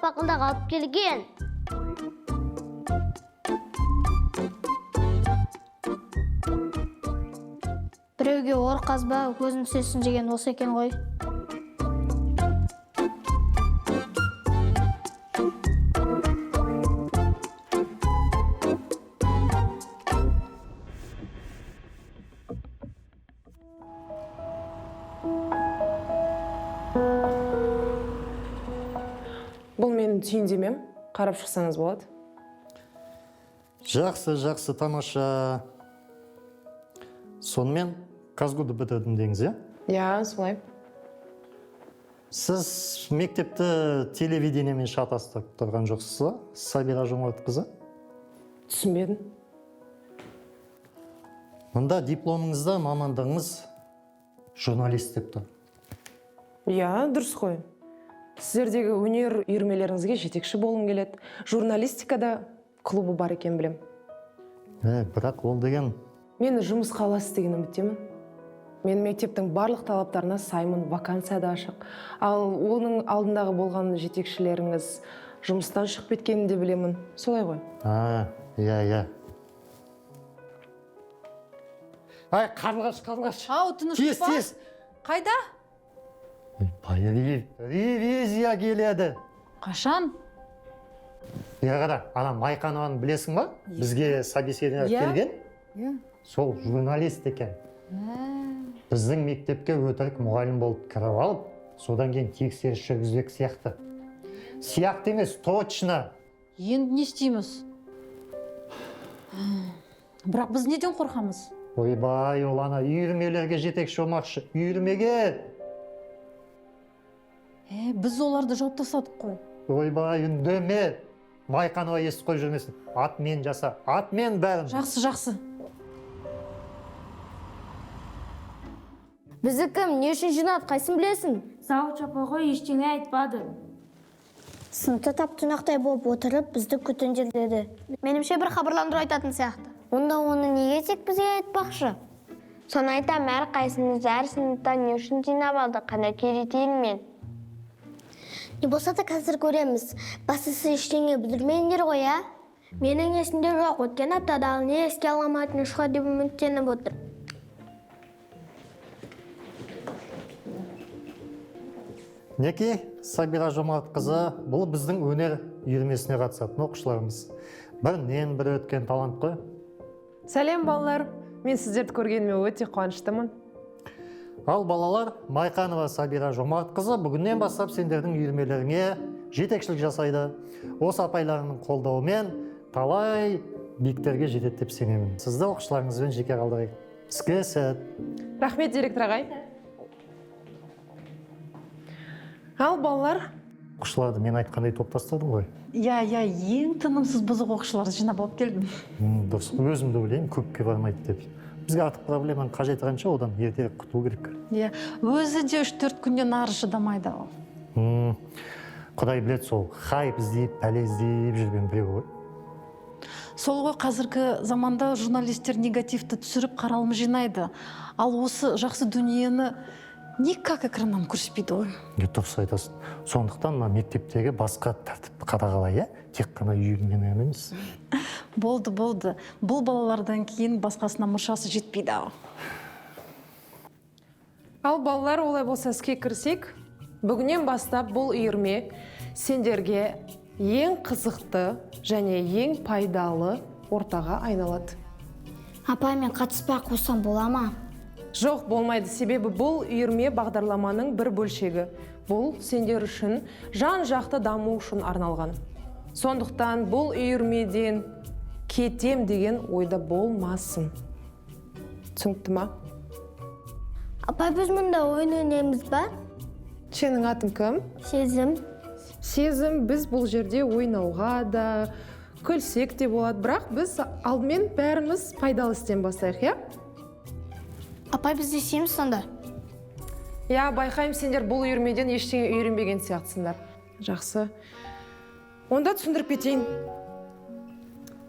бақылдақ алып келген. Біреуге ор қазба, өзің түсесің деген осы екен ғой. Бұл менің түйіндемем, қарап шықсаңыз болады. Жақсы, жақсы, тамаша. Сонымен, КазГУ-ды бітірдім деңіз, иә? Иә, солай. Сіз мектепті телевидениемен шатастырып тұрған жоқсыз ба, Сабира Жомартқызы? Түсінбедім. Мұнда дипломыңызда мамандығыңыз журналист деп тұр. Иә, дұрыс қой. Сіздердегі өнер үйірмелеріңізге жетекші болғым келеді. Журналистикада клубы бар екен, білем. Бірақ ол деген... Мені жұмысқа аласыз деген үміттемін. Мен мектептің барлық талаптарына саймын, вакансия да ашық. Ал оның алдындағы болған жетекшілеріңіз жұмыстан шығып кеткенін де білемін. Солай ғой. А, иә, иә. Ай, Қарлығаш, Қарлығаш. Ау, тыныш Тез, па? тез. Қайда? Ойбай, ревизия келеді. Қашан? Иә, қара, ана Майқанованы білесің ба? Бізге собеседование Иә. келген. Иә. Сол журналист екен. Біздің мектепке өтірік мұғалім болып кіріп алып, содан кейін тексеріс жүргізбек сияқты. Сияқты емес, точно. Енді не істейміз? Бірақ біз неден қорқамыз? Ойбай, ол ана үйірмелерге жетекші болмақшы. Үйірмеге. Біз оларды жауып тастадық қой. Ойбай, үндеме. Майқанова естіп қойып жүрмесін. Атмен жаса, атмен бәрін. Жақсы, жақсы. Бізді кім, не үшін жинады, қайсын білесің? Завуч апай ғой, ештеңе айтпады. Сыныпта тап-тұйнақтай болып отырып, бізді күтіңдер деді. Меніңше, бір хабарландыру айтатын сияқты. Онда оны неге тек бізге айтпақшы? Соны айтам, әрқайсымызды әр сыныптан не үшін жинап алды, қандай критериймен? Не болса да қазір көреміз. Бастысы ештеңе бүлдірмеңдер ғой, ә? Менің есімде жоқ, өткен аптадағы не еске аламайтын шығар деп үміттеніп отыр. Неке, Сабира Жомартқызы, бұл біздің өнер үйірмесіне қатысатын оқушыларымыз. Бірінен бірі өткен талант қой. Сәлем, балалар. Мен сіздерді көргеніме өте қуаныштымын. Ал балалар, Майқанова Сабира Жомартқызы бүгіннен бастап сендердің үйірмелеріңе жетекшілік жасайды. Осы апайларының қолдауымен талай биіктерге жетеді деп сенемін. Сізді оқушыларыңызбен жеке қалдырайық. Іске сәт. Рахмет, директор ағай. Ал балалар, Оқушыларды мен айтқандай топтастырдым ғой. Иә, иә, ең тынымсыз бұзық оқушыларды жинап алып келдім. Дұрыс, өзім де ойлаймын, көпке бармайды деп. Бізге артық проблеманың қажеті қанша, одан ертерек құтылу керек. Иә, өзі де 3-4 күннен ары шыдамайды ау. Құдай біледі, сол хайп іздеп, пәле іздеп жүрген біреу ғой. Сол ғой, қазіргі заманда журналистер негативті түсіріп қаралым жинайды. Ал осы жақсы дүниені никак экраннан көрсетпейді ғой. Не, дұрыс айтасың. Сондықтан мына мектептегі басқа тәртіпті қадағала, иә? Тек қана үйірмені емес. Болды, болды. Бұл балалардан кейін басқасына мұршасы жетпейді ау. Ал балалар, олай болса іске кірісейік. Бүгіннен бастап бұл үйірме сендерге ең қызықты және ең пайдалы ортаға айналады. Апай, мен қатыспай қойсам бола ма? Жоқ, болмайды, себебі бұл үйірме бағдарламаның бір бөлшегі. Бұл сендер үшін жан-жақты даму үшін арналған. Сондықтан бұл үйірмеден кетем деген ойда болмасын. Түсінікті ма? Апай, біз мұнда ойын ойнаймыз ба? Сенің атың кім? Сезім. Сезім, біз бұл жерде ойнауға да, күлсек те болады, бірақ біз алдымен бәріміз пайдалы істен бастайық, иә? Апай, біз не істейміз сонда? Иә, байқаймын, сендер бұл үйірмеден ештеңе үйренбеген сияқтысыңдар. Жақсы. Онда түсіндіріп кетейін.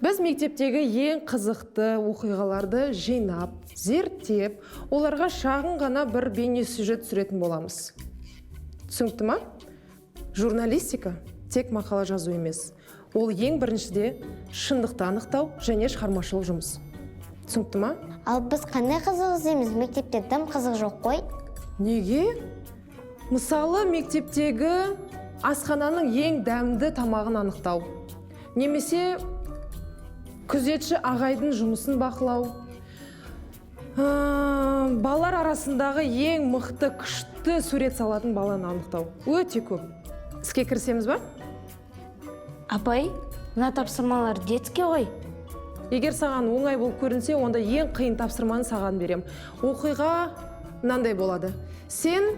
Біз мектептегі ең қызықты оқиғаларды жинап, зерттеп, оларға шағын ғана бір бейнесюжет түсіретін боламыз. Түсінікті ма? Журналистика Тек мақала жазу емес. Ол ең біріншіде шындықты анықтау және шығармашылық жұмыс. Түсінікті ма? Ал біз қандай қызық іздейміз? Мектепте дым қызық жоқ қой. Неге? Мысалы, мектептегі асхананың ең дәмді тамағын анықтау. Немесе күзетші ағайдың жұмысын бақылау. Балалар арасындағы ең мықты, күшті сурет салатын баланы анықтау. Өте көп. Іске кірісеміз ба? Апай, мына тапсырмалар детский ғой. Егер саған оңай болып көрінсе, онда ең қиын тапсырманы саған берем. Оқиға мынандай болады. Сен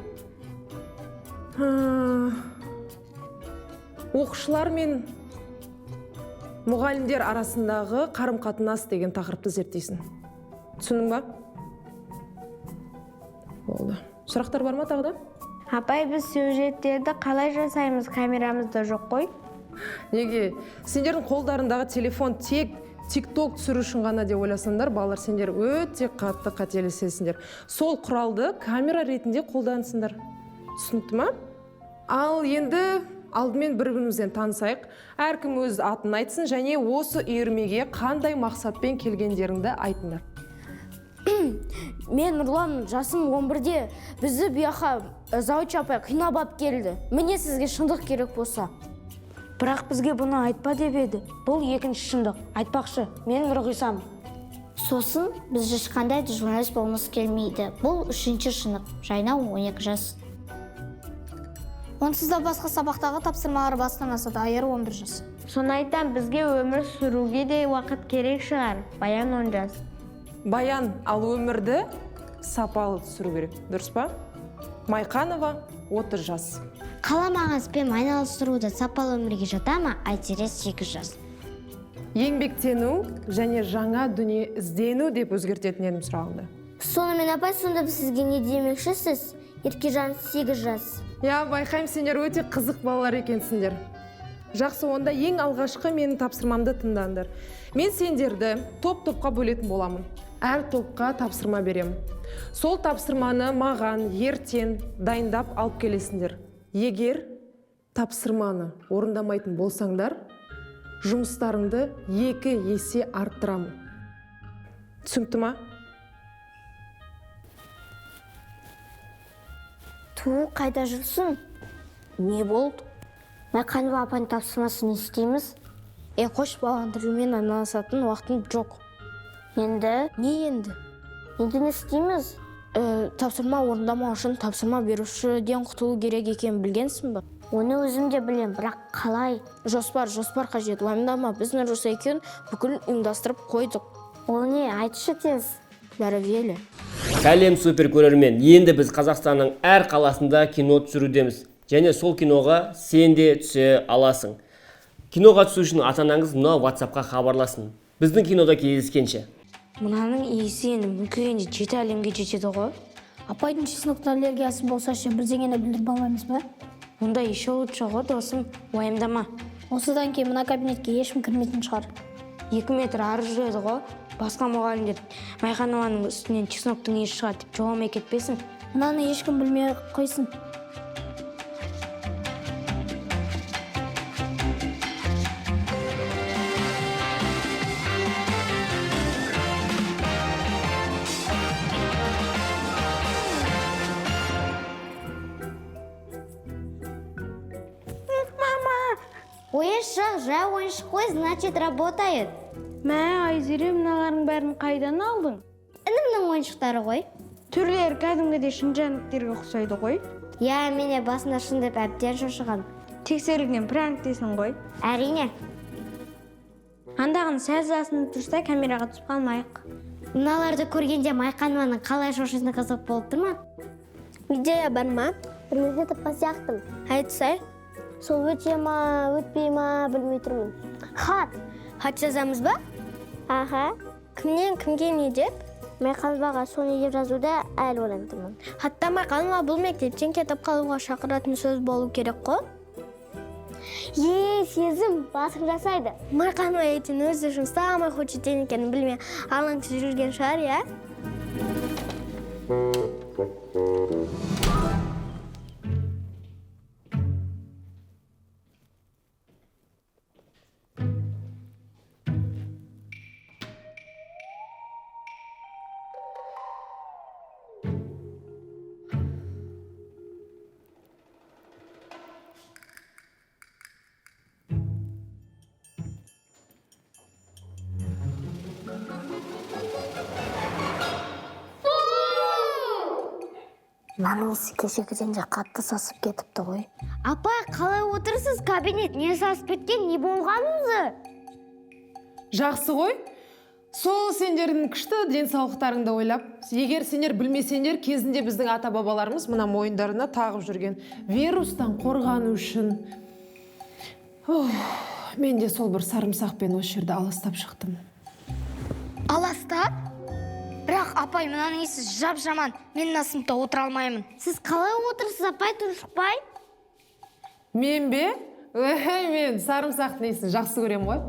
оқушылар мен мұғалімдер арасындағы қарым-қатынас деген тақырыпты зерттейсің. Түсіндің ба? Болды. Сұрақтар бар ма тағы да? Апай, біз сюжеттерді қалай жасаймыз? Камерамызда жоқ қой. Неге? Сендердің қолдарындағы телефон тек TikTok түсіру үшін ғана деп ойласаңдар, балалар, сендер өте қатты қателесесіңдер. Сол құралды камера ретінде қолдансыңдар. Түсінікті ма? Ал енді алдымен бір-бірімізбен танысайық. Әркім өз атын айтсын және осы үйірмеге қандай мақсатпен келгендеріңді айтыңдар. Мен Нұрлан, жасым 11-де. Бізді бұяққа завуч апай қинап алып келді. Міне сізге шындық керек болса. Бірақ бізге бұны айтпа деп еді. Бұл екінші шындық. Айтпақшы, мен Нұрғисам. Сосын біз ешқандай да журналист болғымыз келмейді. Бұл үшінші шындық. Жайнау 12 жас. Онсыз да басқа сабақтағы тапсырмалар бастан асады. Айыр 11 жас. Соны айтам, бізге өмір сүруге де уақыт керек шығар. Баян 10 жас. Баян, ал өмірді сапалы түсіру керек, дұрыс па? Майқанова 30 жас. Қаламағанспен айналыстыруды сапалы өмірге жата ма? Айтере 8 жас. Еңбектену және жаңа дүние іздену деп өзгертетін едім сұрағыңды. Сонымен апай, сонда біз сізге не демекшісіз? Еркежан 8 жас. Я байқаймын, сендер өте қызық балалар екенсіңдер. Жақсы, онда ең алғашқы менің тапсырмамды тыңдаңдар. Мен сендерді топ-топқа бөлетін боламын. Әр топқа тапсырма беремін. Сол тапсырманы маған ертең дайындап алып келесіңдер. Егер тапсырманы орындамайтын болсаңдар, жұмыстарыңды 2 есе арттырамын. Түсінікті ма? Ту, қайда жүрсің? Не болды? Майқанова апаның тапсырмасын не істейміз? Қош, баландырумен айналысатын уақытым жоқ. Енді? Не енді? Енді не істейміз? Тапсырма орындамау үшін тапсырма берушіден құтылу керек екенін білгенсің ба? Оны өзім де білем, бірақ қалай? Жоспар, жоспар қажет. Уайымдама, біз Нұржоса екеуін бүкіл ұйымдастырып қойдық. Ол не? Айтшы тез. Бәрі. Сәлем, супер көрермен. Енді біз Қазақстанның әр қаласында кино түсірудеміз. Және сол киноға сен де түсе аласың. Киноға түсу үшін ата-анаңыз мына WhatsApp-қа хабарласын. Біздің кинода кездескенше. Мынаның иісі енді мүңкігенде жеті әлемге жетеді ғой. Апайдың чесноктың аллергиясы болса ше, бірдеңені бүлдіріп алмаймыз ба? Онда еще лучше ғой, досым, уайымдама. Осыдан кейін мына кабинетке ешкім кірмейтін шығар. 2 метр ары жүреді ғой. Басқа мұғалімдер Майқанованың үстінен чесноктың иісі шығады деп жоламай кетпесін. Мынаны ешкім білмей қойсын. Ойыншық, жай ойыншық қой, значит, работает. Мә, Айзере, мыналардың бәрін қайдан алдың? Інімнің ойыншықтары ғой. Түрлері кәдімгідей шын жәндіктерге ұқсайды ғой. Я, мен де басында шын деп әбден шошыған. Тексерілген пранк дейсің ғой. Әрине. Андағын сәл жасынып тұрса, камераға түсіп қалмайық. Мыналарды көргенде Майқанованың қалай шошитыны қызық болып тұр ма? Идея бар ма? Бір нәрсе тапқан сияқтымын. Айтсай. Сол өте ма, өтпей ма, білмей тұрмын. Хат. Хат жазамыз ба? Аха. Кімнен кімге не деп? Майқановаға соны деп жазуды әлі ойланып тұрмын. Хатта Майқанова бұл мектептен кетіп қалуға шақыратын сөз болу керек қой. Е, сезім басың жасайды. Майқанова ертең өзі үшін самый худший день екенін білмей алаңсыз жүрген шығар, иә? Мынаның иісі кешегіден де қатты сасып кетіпті ғой. Апай, қалай отырсыз? Кабинет не сасып кеткен, не болған өзі? Жақсы ғой. Сол сендердің күшті денсаулықтарыңды ойлап, егер сендер білмесеңдер, кезінде біздің ата-бабаларымыз мына мойындарына тағып жүрген вирустан қорғану үшін. Ох, мен де сол бір сарымсақпен осы жерді аластап шықтым. Аластап? Бірақ апай, мынаның иісі жап-жаман. Мен мына сыныпта отыра алмаймын. Сіз қалай отырсыз, апай, тұншықпай? Мен бе? Эй, мен сарымсақтың иісін жақсы көремін ғой.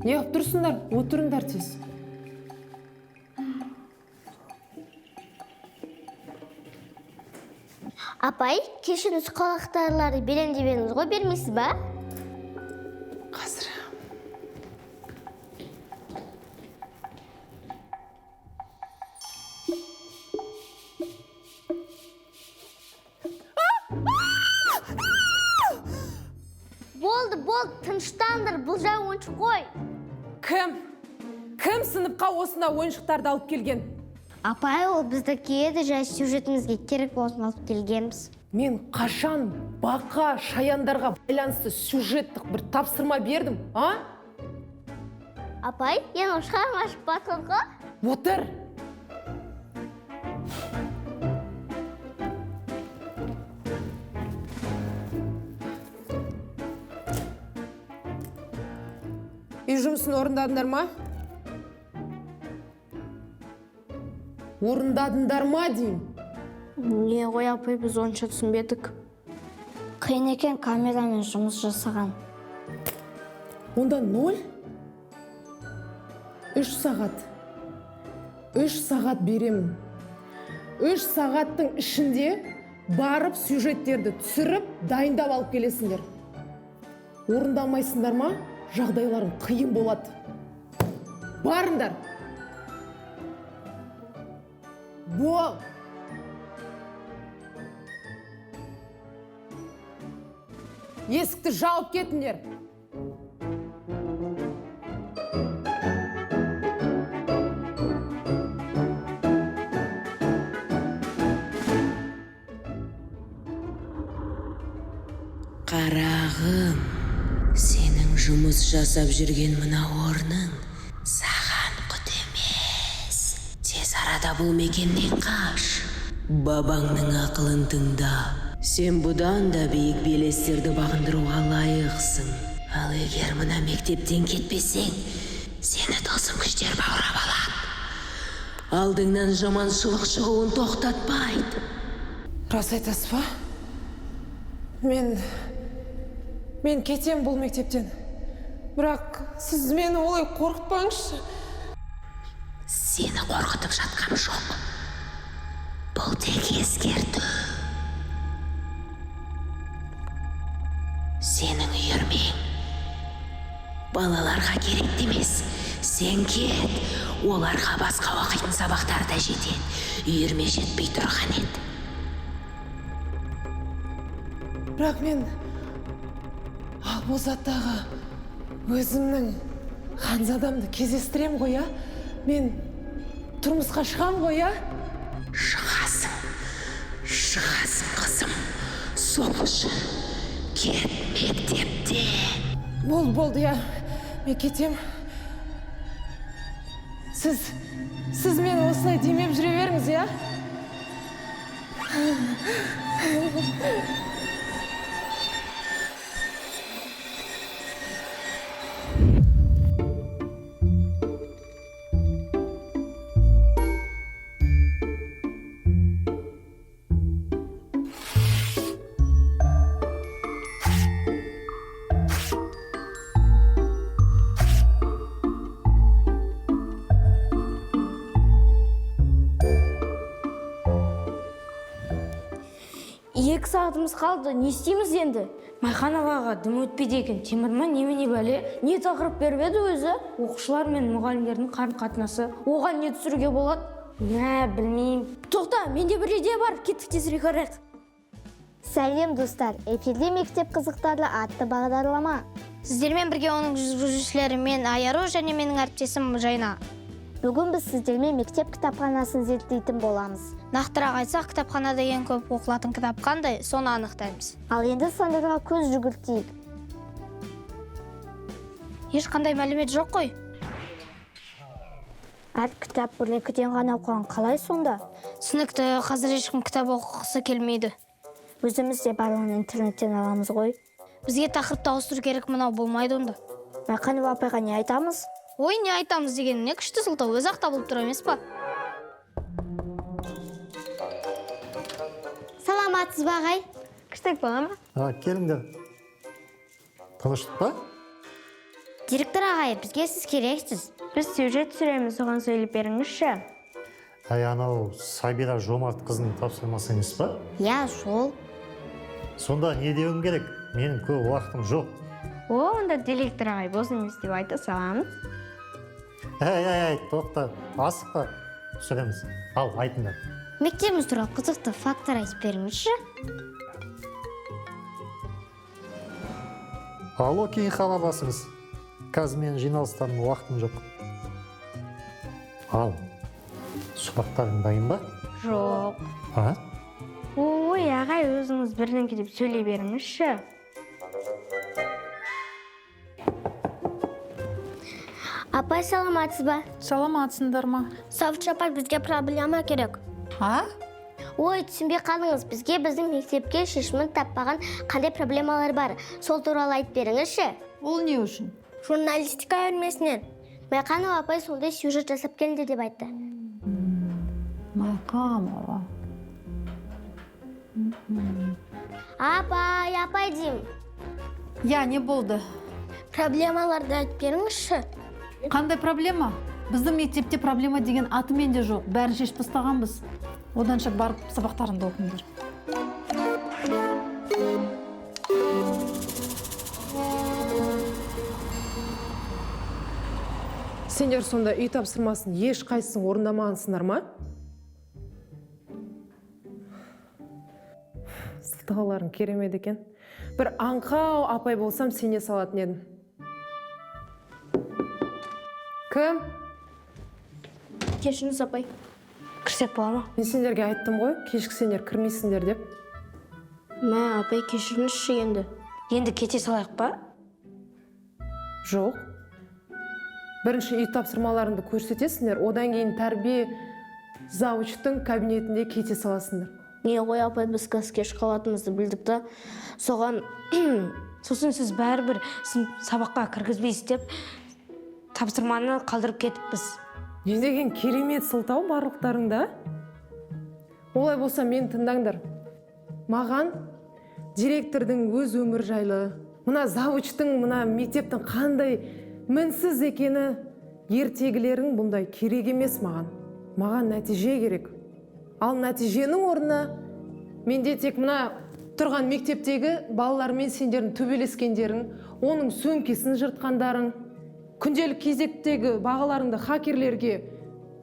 Не қылып тұрсыңдар? Отырыңдар тез. Апай, кеше нұсқаулықтарларды берем деп едіңіз ғой, бермейсіз ба? Қазір. Болды, болды, тыныштаңдар, бұл жай ойыншық қой. Кім? Кім сыныпқа осындай ойыншықтарды алып келген? Апай, ол біздікі еді, жай сюжетімізге керек болсын алып келгенбіз. Мен қашан бақа шаяндарға байланысты сюжеттік бір тапсырма бердім, а? Апай, енді шығарма ашып батыр ғой. Отыр. Үй жұмысын орындадыңдар ма? Орындадыңдар ма деймін? Не ғой, апай, біз онша түсінбедік. Қиын екен камерамен жұмыс жасаған. Онда 0? 3 сағат. 3 сағат беремін. 3 сағаттың ішінде барып сюжеттерді түсіріп, дайындап алып келесіңдер. Орындамайсыңдар ма? Жағдайларың қиын болады. Барыңдар. Бол. Есікті жауып кетіңдер. Қарағым, сенің жұмыс жасап жүрген мына орның саған құт емес. Тез арада бұл мекеннен қаш. Бабаңның ақылын тыңда. Сен бұдан да биік белестерді бағындыруға лайықсың. Ал егер мына мектептен кетпесең, сені тылсым күштер баурап алады. Алдыңнан жаманшылық шығуын тоқтатпайды. Рас айтасыз ба? Мен кетем бұл мектептен. Бірақ сіз мені олай қорқытпаңызшы. Сені қорқытып жатқам жоқ. Бұл тек ескерту. Сенің үйірмең балаларға керек емес. Сен кет, оларға басқа оқитын сабақтар да жетеді. Үйірме жетпей тұрған еді. Бірақ мен Ақбозаттағы өзімнің ханзадамды кездестірем ғой, а? Мен тұрмысқа шығам ғой, а? Шығасың, шығасың, қызым. Сол үшін кет мектептен. Болды, болды, иә. Мен кетем. Сіз мені осылай демеп жүре беріңіз, иә? 2 сағатымыз қалды, не істейміз енді? Майхановаға дым өтпейді екен, темір ма немене бәле? Не тақырып беріп еді өзі? Оқушылар мен мұғалімдердің қарым-қатынасы. Оған не түсіруге болады? Мә, білмеймін. Тоқта, менде бір идея бар, кеттік тезірек қарайық. Сәлем, достар, эфирде мектеп қызықтары атты бағдарлама. Сіздермен бірге оның жүргізушілері мен Аяру және менің әріптесім Жайна. Бүгін біз сіздермен мектеп кітапханасын зерттейтін боламыз. Нақтырақ айтсақ, кітапханада ең көп оқылатын кітап қандай, соны анықтаймыз. Ал енді сандарға көз жүгіртейік. Ешқандай мәлімет жоқ қой. Әр кітап бір-екіден ғана оқыған қалай сонда? Түсінікті, қазір ешкім кітап оқығысы келмейді. Өзіміз де барлығын интернеттен аламыз ғой. Бізге тақырыпты ауыстыру керек, мынау болмайды онда. Майқанова апайға не айтамыз? Ой, не айтамыз дегеніне күшті сылтау, өзі-ақ табылып тұр емес па? Саламатсыз ба, ағай? Күштік бола ма? Келіңдер. Тыныштық па? Директор ағай, бізге сіз керексіз. Біз сюжет түсіреміз, соған сөйлеп беріңізші. Әй, анау Сабира Жомарт қызының тапсырмасы емес па? Иә, сол. Сонда не деуім керек? Менің көп уақытым жоқ. О, онда директор ағай бос емес деп айта саламыз. Әй, әй, әй, тоқта, асықпа. Түсіреміз. Ал, айтыңдар. Мектебіміз туралы қызықты факттар айтып беріңізші. Алло, кейін хабарласыңыз. Қазір менің жиналыстарым, уақытым жоқ. Ал, сұрақтарың дайын ба? Жоқ. А? Ой, ағай, өзіңіз бірдеңке деп сөйлей беріңізші. Апай, саламатсыз ба? Саламатсыңдар ма? Савчы апай, бізге проблема керек. А? Ой, түсінбей қалдыңыз. Бізге біздің мектепке шешімін таппаған қандай проблемалар бар? Сол туралы айтып беріңізші. Ол не үшін? Журналистика үйірмесінен. Майқанова апай сондай сюжет жасап келді деп айтты. Майқанова. Апай, апай деймін. Я, не болды? Проблемаларды айтып беріңізші. Қандай проблема? Біздің мектепте проблема деген атымен де жоқ. Бәрін шешіп тастағанбыз. Оданша барып сабақтарыңды оқыңдар. Сендер сонда үй тапсырмасын ешқайсысын орындамағансыңдар ма? Сылтауларың керемет екен. Бір аңқау апай болсам сене салатын едім. Кім? Кешіріңіз, апай. Кірсек бола ма? Мен сендерге айттым ғой, кешіксеңдер кірмейсіңдер деп. Мә, апай, кешіріңізші енді. Енді кете салайық па? Жоқ. Бірінші үй тапсырмаларыңды көрсетесіңдер, одан кейін тәрбие завучтың кабинетінде кете саласыңдар. Не ғой, апай, біз қазір кеш қалатынымызды білдік та, соған сосын сіз бәрібір сабаққа кіргізбейсіз деп тапсырманы қалдырып кетіппіз. Не деген керемет сылтау барлықтарыңда. Олай болса мені тыңдаңдар. Маған директордың өз өмір жайлы, мына завучтың, мына мектептің қандай мінсіз екені, ертегілерің бұндай керек емес маған. Маған нәтиже керек. Ал нәтиженің орнына менде тек мына тұрған мектептегі балалармен сендердің төбелескендерің, оның сөмкесін жыртқандарың, күнделік кезектегі бағаларыңды хакерлерге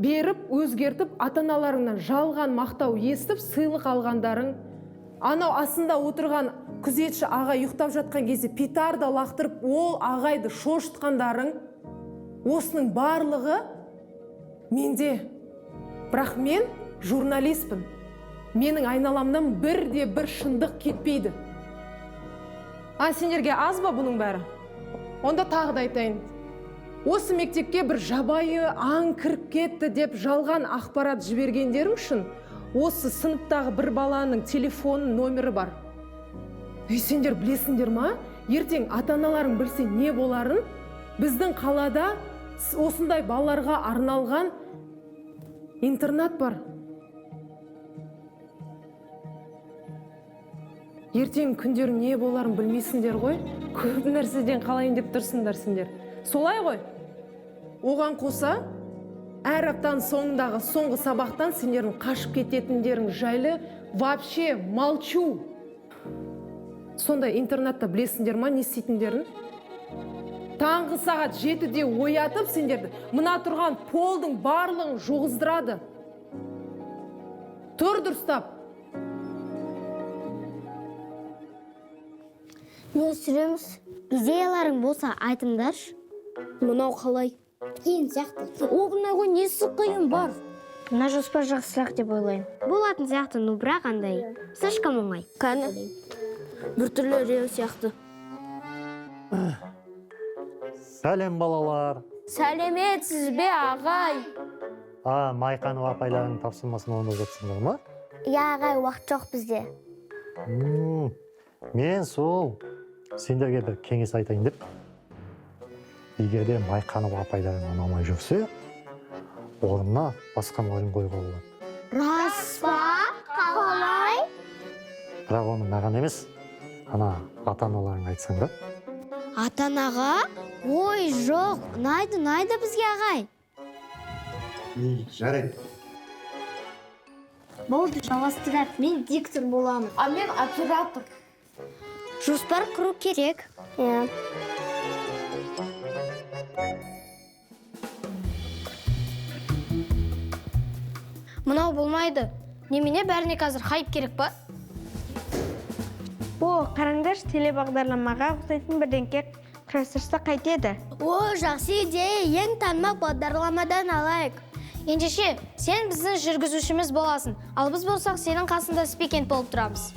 беріп, өзгертіп, ата-аналарыңнан жалған мақтау естіп, сыйлық алғандарың, анау астында отырған күзетші ағай ұйықтап жатқан кезде петарда лақтырып, ол ағайды шошытқандарың, осының барлығы менде. Бірақ мен журналистпін. Менің айналамнан бірде бір шындық кетпейді. А сендерге аз ба бұның бәрі? Онда тағы да айтайын. Осы мектепке бір жабайы аң кіріп кетті деп жалған ақпарат жібергендерің үшін осы сыныптағы бір баланың телефонының номері бар. Ей, сендер білесіңдер ма? Ертең ата-аналарың білсе не боларын? Біздің қалада осындай балаларға арналған интернат бар. Ертең күндер не боларын білмейсіңдер ғой. Көп нәрседен қалайын деп тұрсыңдар сендер. Солай ғой. Оған қоса, әр аптаның соңындағы соңғы сабақтан сендердің қашып кететіндерің жайлы вообще молчу. Сондай интернатта білесіңдер ма не істейтіндерін? Таңғы сағат 7-де оятып сендерді мына тұрған полдың барлығын жуғыздырады. Тұр дұрыстап. Не түсіреміз? Идеяларың болса айтыңдаршы. Мынау қалай? Қиын сияқты. Оңай ғой, несі қиын бар? Мына жоспар жақсырақ деп ойлаймын. Болатын сияқты, ну бірақ андай слишком оңай. Кәні, біртүрлі реу сияқты. Сәлем, балалар. Сәлеметсіз бе, ағай? А, Майқанова апайларының тапсырмасын орындап жатсыңдар ма? Иә, ағай, уақыт жоқ бізде. Мен сол сендерге бір кеңес айтайын деп. Егер де Майқанова апайларың ұнамай жүрсе, орнына басқа мұғалім қоюға болады. Рас па? Қалай? Бірақ оны маған емес, ана ата-аналарыңа айтсаң да. Ата-анаға? Ой, жоқ, ұнайды, ұнайды бізге ағай. Жарайды. Болды, жалғастырайық. Мен диктор боламын. А мен оператор. Жоспар құру керек. Иә. Мынау болмайды. Немене бәріне қазір хайп керек па? О, қараңдаршы, телебағдарламаға ұқсайтын бірдеңке құрастырса қайтеді? О, жақсы идея. Ең танымал бағдарламадан алайық. Ендеше, сен біздің жүргізушіміз боласың. Ал біз болсақ, сенің қасында спикент болып тұрамыз.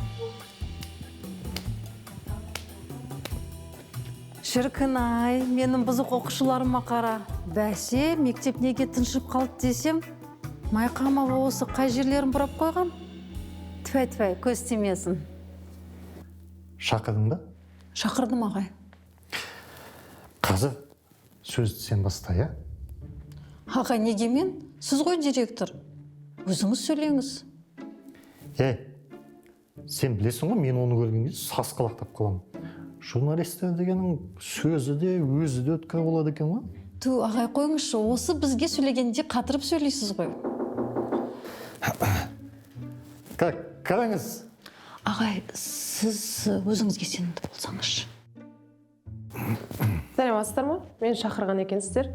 Шіркін ай, менің бұзық оқушыларыма қара. Бәсе, мектеп неге тыншып қалды десем, Майқамова осы қай жерлерін бұрап қойған? Тфәй-тфәй, көз тимесін. Шақырдың ба? Шақырдым, ағай. Қазір сөзді сен баста, иә? Ағай, неге мен? Сіз ғой директор. Өзіңіз сөйлеңіз. Ей, сен білесің ғой, мен оны көрген кезде сасқалақтап қаламын. Журналистер дегенің сөзі де, өзі де өткір болады екен ғой. Ту, ағай, қойыңызшы, осы бізге сөйлегенде қатырып сөйлейсіз ғой. Так, қараңыз. Ағай, сіз өзіңізге сенімді болсаңызшы. Сәлеметсіздер ма? Мені шақырған екенсіздер.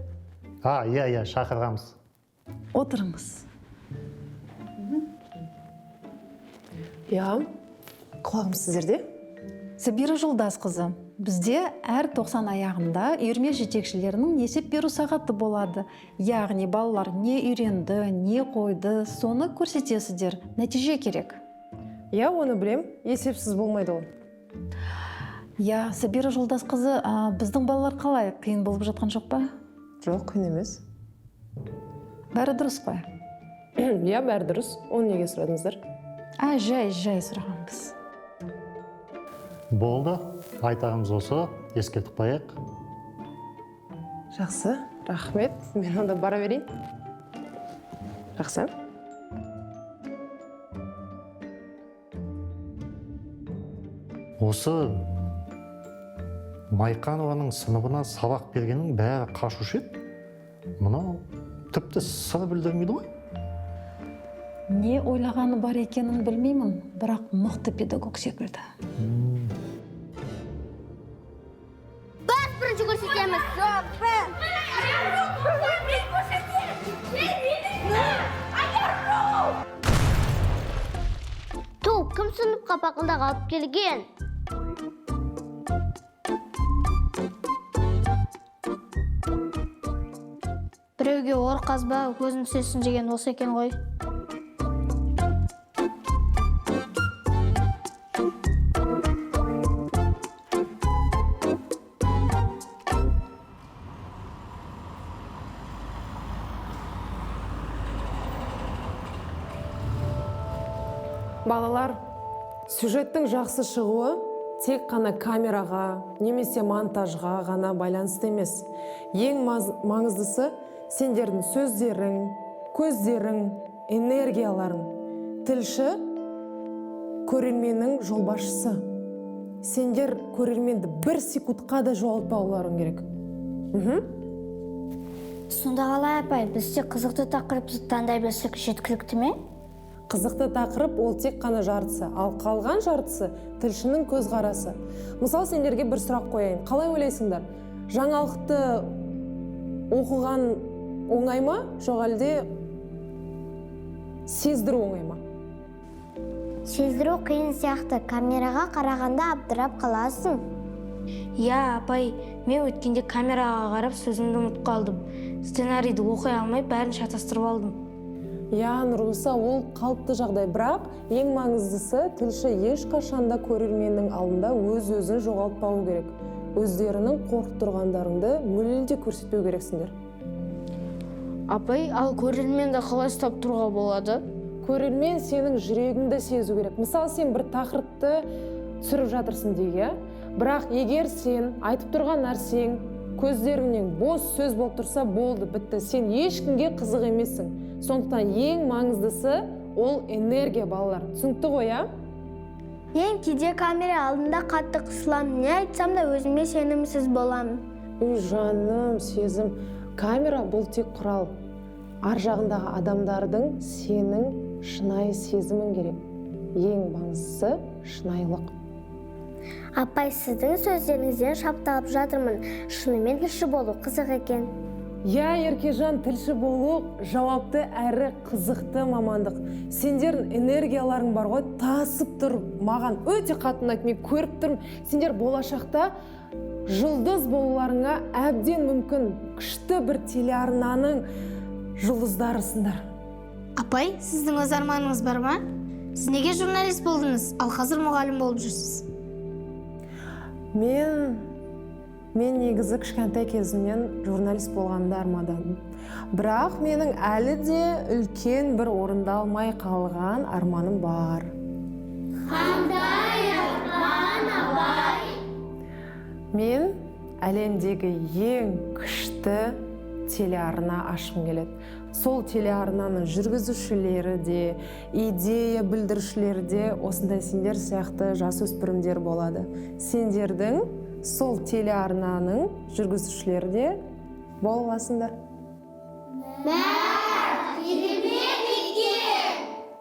А, иә, иә, шақырғанбыз. Отырыңыз. Иә, құлағым сіздерде. Сабира Жолдасқызы, бізде әр 90 аяғында үйірме жетекшілерінің есеп беру сағаты болады. Яғни балалар не үйренді, не қойды, соны көрсетесіздер. Нәтиже керек. Иә, оны білем. Есепсіз болмайды ол. Иә, Сабира Жолдасқызы, біздің балалар қалай? Қиын болып жатқан жоқ па? Жоқ, қиын емес. Бәрі дұрыс қой? Иә, бәрі дұрыс. Оны неге сұрадыңыздар? А, жай сұрағанбыз. Болды, айтарымыз осы, ескертіп қояйық. Жақсы, рахмет. Мен онда бара берейін. Жақсы. Осы Майқанованың сыныбына сабақ бергеннің бәрі қашушы еді. Мынау тіпті сыр білдірмейді ғой. Не ойлағаны бар екенін білмеймін, бірақ мықты педагог секілді. Бас бірінші көрсетеміз. Ту, кім сыныпқа бақылдақ алып келген? Біреуге ор қазба, өзің түсесің деген осы екен ғой. Балалар, сюжеттің жақсы шығуы тек қана камераға немесе монтажға ғана байланысты емес. Ең маңыздысы сендердің сөздерің, көздерің, энергияларың. Тілші көрерменнің жолбасшысы. Сендер көрерменді бір секундқа да жоғалтпауларың керек. Сонда қалай, апай, біз тек қызықты тақырыпты таңдай берсек жеткілікті ме? Қызықты тақырып ол тек қана жартысы, ал қалған жартысы тілшінің көзқарасы. Мысал, сендерге бір сұрақ қояйын. Қалай ойлайсыңдар? Жаңалықты оқыған оңай ма, жоқ әлде сездіру оңай ма? Сездіру қиын сияқты. Камераға қарағанда абдырап қаласың. Иә, апай, мен өткенде камераға қарап сөзімді ұмытып қалдым. Сценарийді оқи алмай, бәрін шатастырып алдым. Иә, Нұрмұса, ол қалыпты жағдай, бірақ ең маңыздысы, тілші ешқашанда көрерменнің алдында өз-өзін жоғалтпауы керек. Өздерінің қорқып тұрғандарыңды мүлде көрсетпеу керексіңдер. Апай, ал көрерменді қалай ұстап тұруға болады? Көрермен сенің жүрегіңді сезу керек. Мысалы, сен бір тақырыпты түсіріп жатырсың дейік, иә? Бірақ егер сен айтып тұрған нәрсең көздеріңнен бос сөз болып тұрса, болды, бітті. Сен ешкімге қызық емессің. Сондықтан ең маңыздысы ол энергия, балалар. Түсінікті ғой, иә? Мен кейде камера алдында қатты қысыламын. Не айтсам да өзіме сенімсіз боламын. Үй, жаным, Сезім, камера бұл тек құрал. Ар жағындағы адамдардың сенің шынайы сезімің керек. Ең маңыздысы шынайылық. Апай, сіздің сөздеріңізден шапталып жатырмын. Шынымен тілші болу қызық екен. Иә, Еркежан, тілші болу жауапты әрі қызықты мамандық. Сендердің энергияларың бар ғой, тасып тұр. Маған өте қатты ұнайды, мен көріп тұрмын. Сендер болашақта жұлдыз болуларыңа әбден мүмкін. Күшті бір телеарнаның жұлдыздарысыңдар. Апай, сіздің өз арманыңыз бар ма? Сіз неге журналист болдыңыз, ал қазір мұғалім болып жүрсіз? Мен негізі кішкентай кезімнен журналист болғанды армандадым. Бірақ менің әлі де үлкен бір орындалмай қалған арманым бар. Қандай арман, апай? Мен әлемдегі ең күшті телеарна ашқым келеді. Сол телеарнаның жүргізушілері де, идея білдірушілері де осындай сендер сияқты жасөспірімдер болады. Сендердің сол телеарнаның жүргізушілері де бола аласыңдар.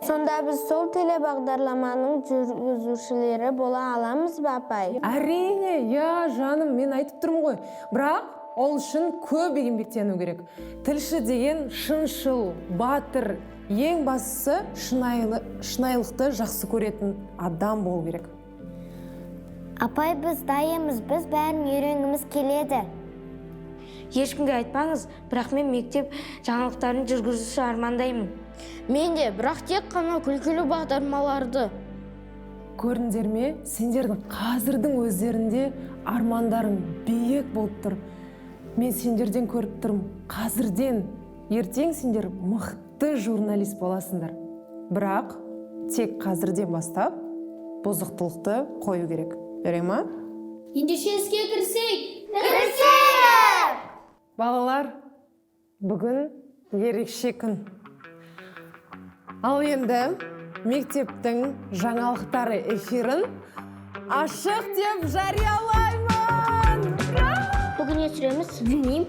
Сонда біз сол телебағдарламаның жүргізушілері бола аламыз ба, апай? Әрине, иә, жаным, мен айтып тұрмын ғой. Бірақ ол үшін көп еңбектену керек. Тілші деген шыншыл, батыр, ең бастысы шынайылықты жақсы көретін адам болу керек. Апай, біз дайынбыз, біз бәрін үйренгіміз келеді. Ешкімге айтпаңыз, бірақ мен мектеп жаңалықтарын жүргізуші армандаймын. Мен де, бірақ тек қана күлкілі бағдарламаларды. Көрдіңдер ме, сендердің қазірдің өздерінде армандарың биік болып тұр. Мен сендерден көріп тұрмын, қазірден ертең сендер мықты журналист боласыңдар. Бірақ тек қазірден бастап бұзықтылықты қою керек. Жарай ма? Ендеше іске кірісейік. Кірісейік! Балалар, бүгін ерекше күн. Ал енді мектептің жаңалықтары эфирін ашық деп жариялаймын! Бүгін не түсіреміз? Білмеймін.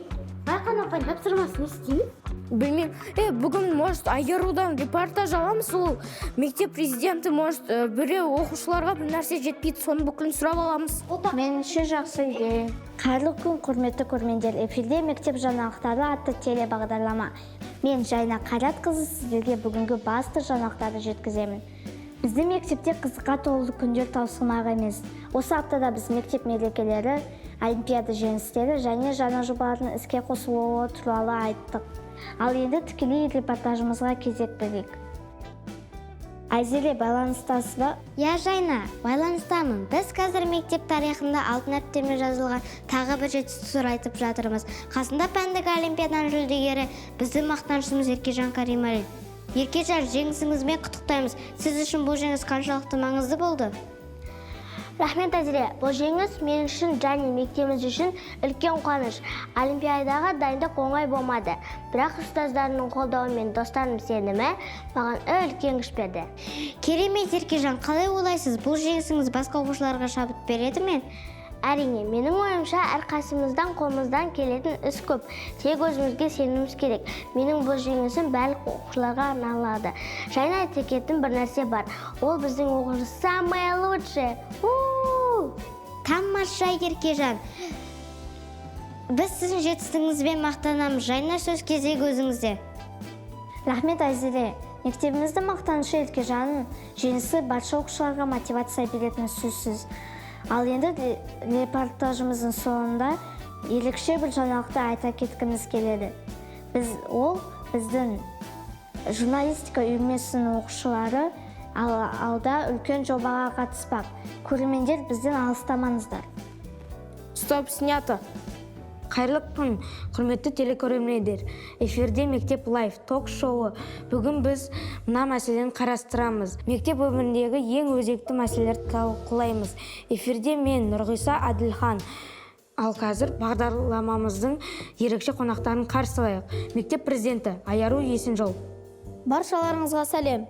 Байқан апайдың тапсырмасын не істейміз? Білмеймін. Бүгін, может, Айгерудан репортаж аламыз. Ол мектеп президенті, может, біреу оқушыларға бір нәрсе жетпейді, соны бүкілін сұрап аламыз. Меніңше, жақсы идея. Қайырлы күн, құрметті көрермендер. Эфирде мектеп жаңалықтары атты телебағдарлама. Мен Жайна Қайратқызы сіздерге бүгінгі басты жаңалықтарды жеткіземін. Біздің мектепте қызыққа толы күндер таусылмақ емес. Осы аптада біз мектеп мерекелері, олимпиада жеңістері және жаңа жобалардың іске қосылуы туралы айттық. Ал енді тікелей репортажымызға кезек берейік. Айзере, байланыстасыз ба? Иә, Жайна, байланыстамын. Біз қазір мектеп тарихында алтын әріптермен жазылған тағы бір жетістік туралы айтып жатырмыз. Қасында пәндік олимпиаданың жүлдегері, біздің мақтанышымыз Еркежан Карималин. Еркежан, жеңісіңізбен құттықтаймыз. Сіз үшін бұл жеңіс қаншалықты маңызды болды? Рахмет, Әзіре. Бұл жеңіс мен үшін және мектебіміз үшін үлкен қуаныш. Олимпиадаға дайындық оңай болмады. Бірақ ұстаздарымның қолдауы мен достарымның сенімі маған үлкен күш берді. Керемет, Еркежан, қалай ойлайсыз, бұл жеңісіңіз басқа оқушыларға шабыт береді ме? Әрине, менің ойымша, әрқайсымыздан қолымыздан келетін іс көп. Тек өзімізге сенуіміз керек. Менің бұл жеңісім барлық оқушыларға арналады. Және айта кететін бір нәрсе бар. Ол біздің оқушы самое лучшее. Тамаша, Еркежан. Біз сіздің жетістігіңізбен мақтанамыз. Жайна, сөз кезегі өзіңізде. Рахмет, Айзере. Мектебіміздің мақтанышы Еркежанның жеңісі барша оқушыларға мотивация беретіні сөзсіз. Ал енді репортажымыздың соңында ерекше бір жаңалықты айта кеткіміз келеді. Ол біздің журналистика үйірмесінің оқушылары алда үлкен жобаға қатыспақ. Көрермендер, бізден алыстамаңыздар. Стоп, снято. Қайырлы күн, құрметті телекөрермендер. Эфирде Мектеп лайв ток-шоуы. Бүгін біз мына мәселені қарастырамыз. Мектеп өміріндегі ең өзекті мәселелерді талқылаймыз. Эфирде мен, Нұрғиса Әділхан. Ал қазір бағдарламамыздың ерекше қонақтарын қарсы алайық. Мектеп президенті Аяру Есенжол. Баршаларыңызға сәлем.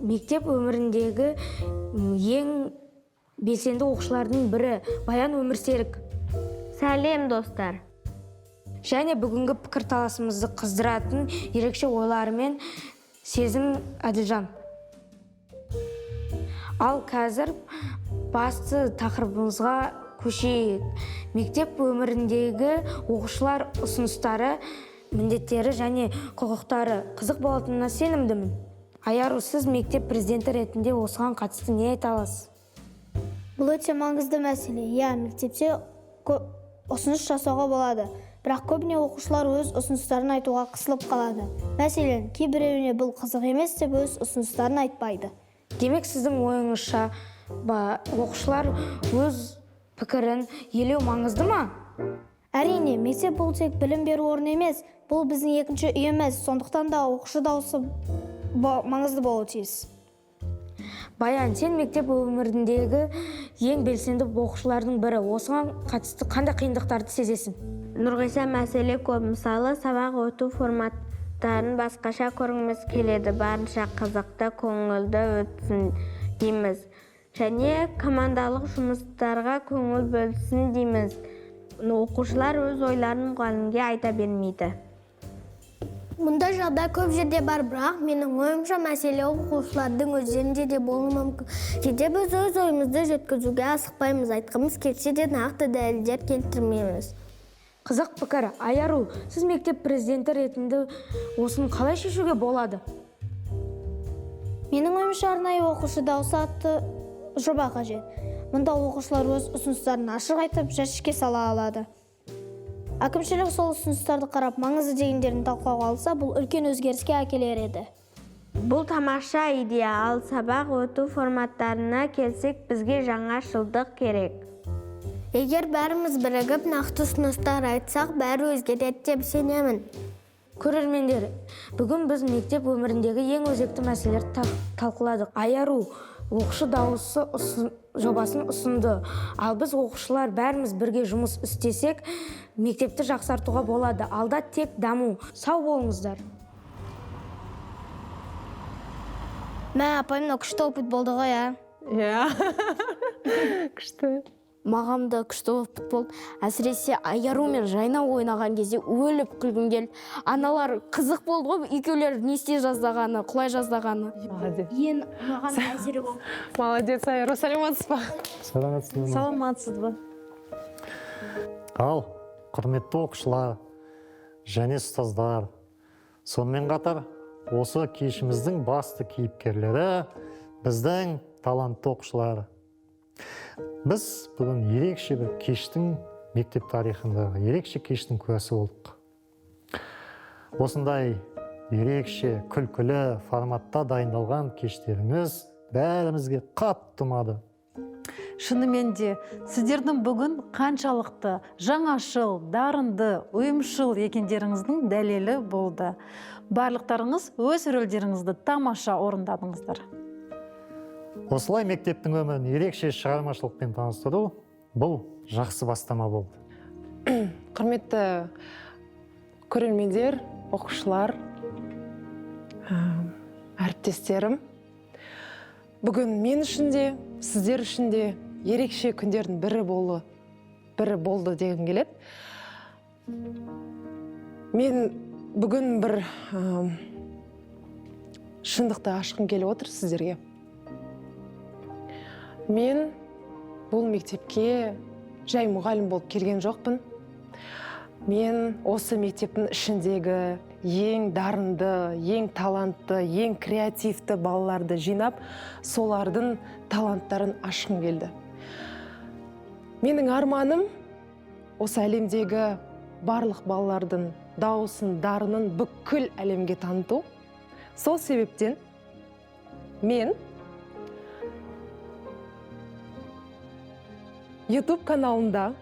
Мектеп өміріндегі ең белсенді оқушылардың бірі Баян Өмірсерік. Сәлем, достар. Және бүгінгі пікірталасымызды қыздыратын ерекше ойларымен Сезім Әділжан. Ал қазір басты тақырыбымызға көшейік. Мектеп өміріндегі оқушылар ұсыныстары, міндеттері және құқықтары қызық болатынына сенімдімін. Аяру, сіз мектеп президенті ретінде осыған қатысты не айта аласыз? Бұл өте маңызды мәселе. Иә, мектепте ұсыныс жасауға болады. Бірақ көбіне оқушылар өз ұсыныстарын айтуға қысылып қалады. Мәселен, кейбіреуіне бұл қызық емес деп өз ұсыныстарын айтпайды. Демек, сіздің ойыңызша, оқушылар өз пікірін елеу маңызды ма? Әрине, мектеп бұл тек білім беру орны емес, бұл біздің екінші үйіміз. Сондықтан да оқушы дауысы маңызды болуы тиіс. Баян, сен мектеп өміріндегі ең белсенді оқушылардың бірі. Осыған қатысты қандай қиындықтарды сезесің? Нұрғиса, мәселе көп. Мысалы, сабақ өту форматтарын басқаша көргіміз келеді. Барынша қызықты, көңілді өтсін дейміз. Және командалық жұмыстарға көңіл бөлсін дейміз. Оқушылар өз ойларын мұғалімге айта бермейді. Мұндай жағдай көп жерде бар, бірақ менің ойымша мәселе оқушылардың өздерінде де болуы мүмкін. Кейде біз өз ойымызды жеткізуге асықпаймыз, айтқымыз келсе де нақты дәлелдер келтірмейміз. Қызық пікір. Аяру, сіз мектеп президенті ретінде осыны қалай шешуге болады? Менің ойымша, арнайы оқушы дауысы атты жоба қажет. Мұнда оқушылар өз ұсыныстарын ашық айтып, жәшікке сала алады. Әкімшілік сол ұсыныстарды қарап, маңызды дегендерін талқылауға алса, бұл үлкен өзгеріске әкелер еді. Бұл тамаша идея, ал сабақ өту форматтарына келсек, бізге жаңашылдық керек. Егер бәріміз бірігіп нақты ұсыныстар айтсақ, бәрі өзгереді деп сенемін. Көрермендер, бүгін біз мектеп өміріндегі ең өзекті мәселелерді талқыладық. Аяру оқушы дауысы жобасын ұсынды. Ал біз оқушылар бәріміз бірге жұмыс істесек, мектепті жақсартуға болады. Алда тек даму. Сау болыңыздар. Мә, апай, мынау күшті опыт болды ғой, ә? Иә. Күшті. Маған да күшті опыт болды. Әсіресе Аяру мен Жайна ойнаған кезде өліп күлгім келді. Аналар қызық болды ғой, екеулері не істей жаздағаны, құлай жаздағаны. Молодец. Ең маған әсері болды. Молодец, Аяру, саламатсыз ба? Саламатсыз ба? Саламатсыз ба? Ал, құрметті оқушылар және ұстаздар, сонымен қатар осы кешіміздің басты кейіпкерлері біздің талантты оқушылар. Біз бүгін ерекше бір кештің, мектеп тарихындағы ерекше кештің куәсі болдық. Осындай ерекше күлкілі форматта дайындалған кештеріңіз бәрімізге қатты ұнады. Шынымен де, сіздердің бүгін қаншалықты жаңашыл, дарынды, ұйымшыл екендеріңіздің дәлелі болды. Барлықтарыңыз өз рөлдеріңізді тамаша орындадыңыздар. Осылай мектептің өмірін ерекше шығармашылықпен таныстыру бұл жақсы бастама болды. Құрметті көрермендер, оқушылар, әріптестерім, бүгін мен үшін де, сіздер үшін де ерекше күндердің бірі болды дегім келеді. Мен бүгін бір шындықты ашқым келіп отыр сіздерге. Мен бұл мектепке жай мұғалім болып келген жоқпын. Мен осы мектептің ішіндегі ең дарынды, ең талантты, ең креативті балаларды жинап, солардың таланттарын ашқым келді. Менің арманым осы әлемдегі барлық балалардың дауысын, дарынын бүкіл әлемге таныту. Сол себептен мен YouTube каналында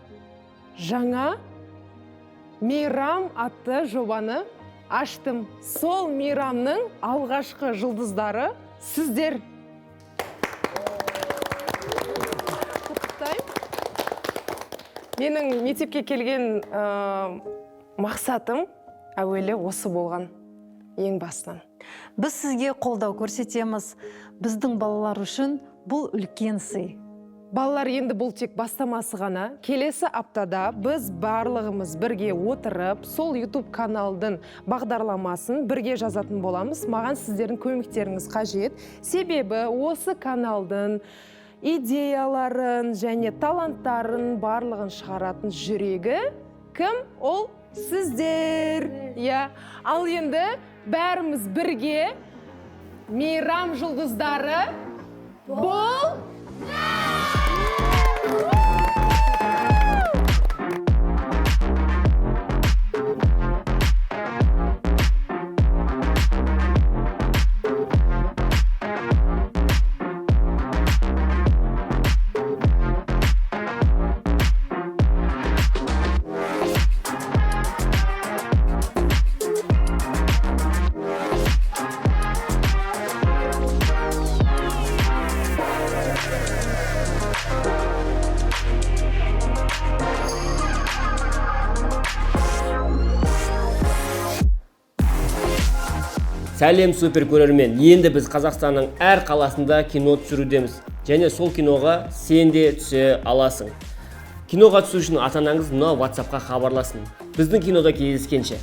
жаңа Мейрам атты жобаны аштым. Сол мейрамның алғашқы жұлдыздары сіздер. Құттықтаймын. Менің мектепке келген мақсатым әуелі осы болған ең басынан. Біз сізге қолдау көрсетеміз. Біздің балалар үшін бұл үлкен сый. Балалар, енді бұл тек бастамасы ғана. Келесі аптада біз барлығымыз бірге отырып, сол YouTube каналдың бағдарламасын бірге жазатын боламыз. Маған сіздердің көмектеріңіз қажет. Себебі осы каналдың идеяларын және таланттарын барлығын шығаратын жүрегі кім? Ол сіздер. Иә. Ал енді бәріміз бірге Мейрам жұлдыздары бұл Сәлем, супер көрермен! Енді біз Қазақстанның әр қаласында кино түсірудеміз және сол киноға сен де түсе аласың. Киноға түсу үшін ата-анаңыз мына WhatsAppқа хабарласын. Біздің кинода кездескенше.